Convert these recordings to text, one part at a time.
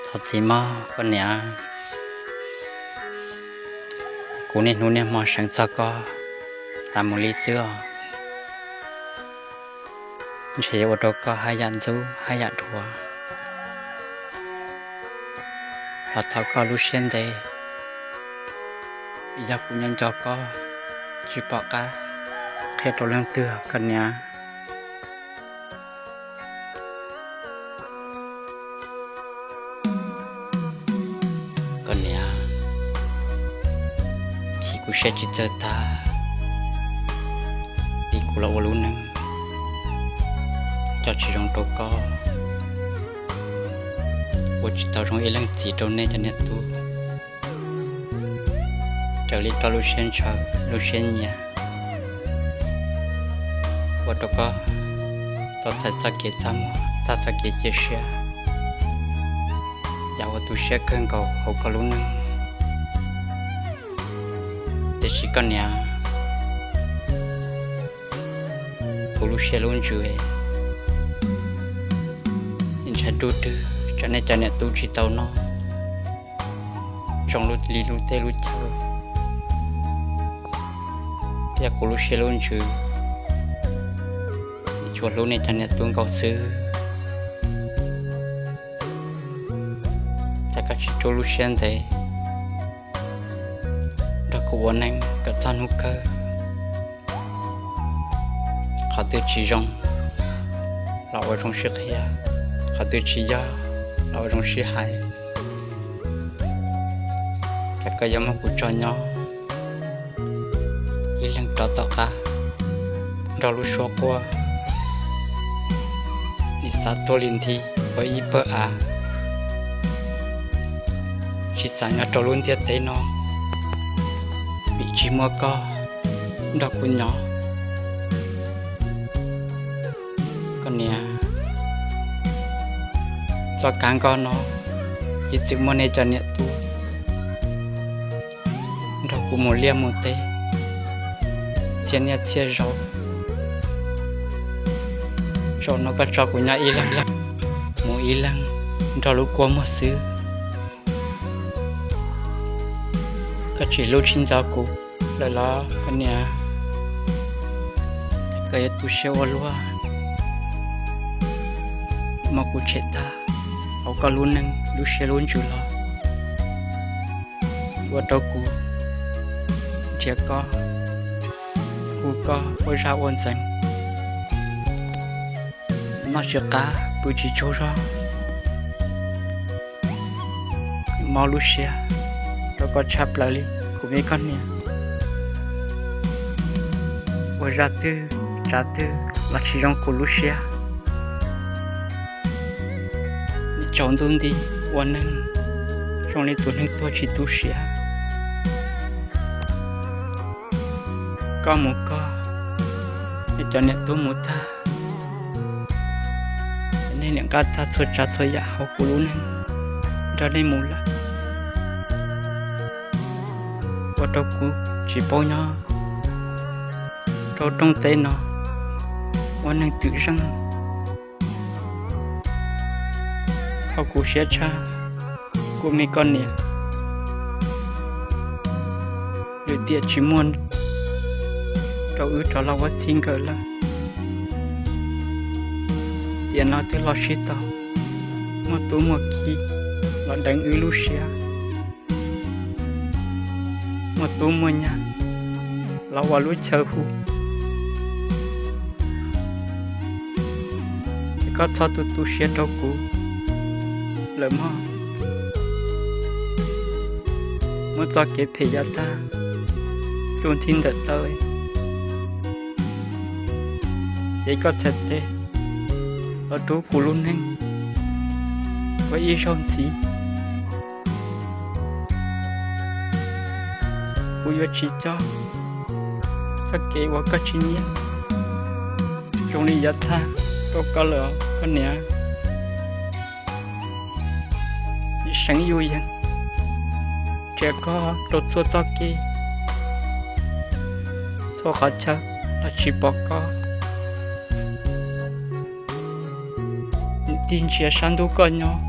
Thov txim mog koj niam, kuv niaj hnub niaj hmo seev txog koj tas mus li xwb os. Ntshe yuav ua rau koj haj yam ntxub haj yam dhuav, los thov koj lub siab ntev, vim yog kuv nyob nco koj tsis pom qab qhia rau leej twg koj niam. Koj niam, chim kuv siab tsis txawj tag, vim kuv los ua lub neej coj tsis zoo rau koj, ua tsis tau zoo ib leej txiv rau nej cov niam tub. Raws li koj lub siab ntshaw lub siab nyiam, ua rau koj tau txais txoj kev txaj muag, tag txoj kev cia siab, yam uas tu siab kawg nkaus hauv koj lub neej. Tiam sis koj niam, kuv lub siab lub ntsws ntshai ruj rwg tsam nej cov niam tub tsis tau noj zoo li lub teb lub chaw, thiab kuv lub siab lub ntsws tsuas hlub nej cov niam tub nkaus xwb. Cas koj tsis rub lub siab ntev nrog kuv ua neej kom txog hnub kawg? Qhov twg tsis zoo los ua zoo sib qhia, qhov twg tsis yog los ua zoo sib hais. Cas koj yuav muab kuv tso nyob ib leeg rov tom qab nrog lub suab quaj, nim xav tuag li nthi ua ib pawg av, tsis xav nyob rau lub ntiaj teb no vim tsis muaj koj nrog kuv nyob. Koj niam, txoj kab nkoj no ib txwm muaj nej cov niam tub nrog kuv mus liaj mus teb txhia niaj txhia zaus. Zaum no koj tso kuv nyob ib leeg, mus ib leeg nrog lub kua muag xwb. Koj tsis hlub tsis nco kuv lawm los koj niam? Koj yuav tu siab ua luaj, muab kuv tshem tag hauv koj lub neej lub siab lub ntsws los, ua rau kuv nrhiav koj, hu koj ua zaj ua ntxeev, noj tsis qab pw tsis tsaug zog. Mob lub siab rau koj tshaj plaws li kuv me koj niam. Ua zaj twg tsav twg los tsis zoo kuv lub siab. Tsaus ntuj nti ua neeg zoo li tus neeg tuag tsis tu siab. Koj mus koj, nej cov niam tub mus tag, nej niam nqa tag txhua tsav txhua yam hauv kuv lub neej nrog nej mus lawm, ua rau kuv tsis paub nyob rau rooj teb no ua neeg twm zeej. Kho kuv siab tshaj kuv me koj niam, lwm tiam tsis muaj rau wb rov los ua txij nkawm lawm. Tiam no twb los sib tau, muaj tub muaj ki los deev wb lub siab, muaj tub muaj nyab los ua lub chaw hu. Es koj txhob tu tu siab rau kuv lawm mog. Muab txoj kev phem yav tag tsuj nthi ntawm taw, ces koj txhais tes los rub kuv lub neej ua ib zaug ntxiv. Kuv yuav tsis coj txoj kev uas koj tsis nyiam zoo li yav tag rau koj lawm koj niam. Seev yus yees nrhiav koj rau txhua txoj kev, txhua qhov chaw los tsis pom koj. Tig ntsia sab ntuj koj nyob,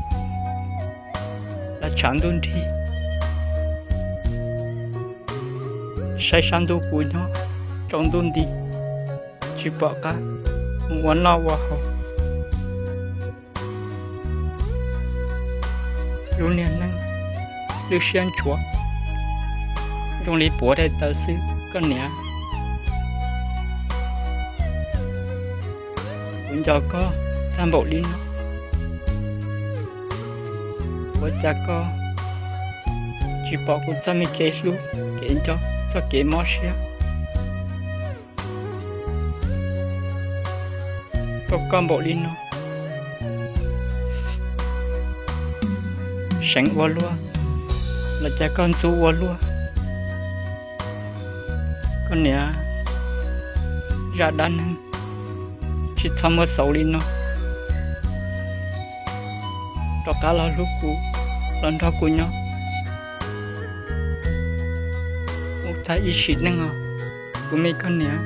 los tshav ntuj nrig, saib sab ntuj kuv nyob, tsaus ntuj nti, tsis pom qab mus ua noj ua haus. Lub niag neej lwj siab ntshua, zoo li puav daim tawv xwb koj niam. Kuv nco koj tag npaum li no, ua cas koj tsis pom kuv txoj me kev hlub kev nco, txoj kev mob siab? Koj koj npaum li no, seev ua luaj, los cas koj ntxub ua luaj? Koj niam, zaj dab neeg tsis txhob muab xaus li no. Rov qab los hlub kuv, los nrog kuv nyob mus tag ib sim neej os, kuv me koj niam.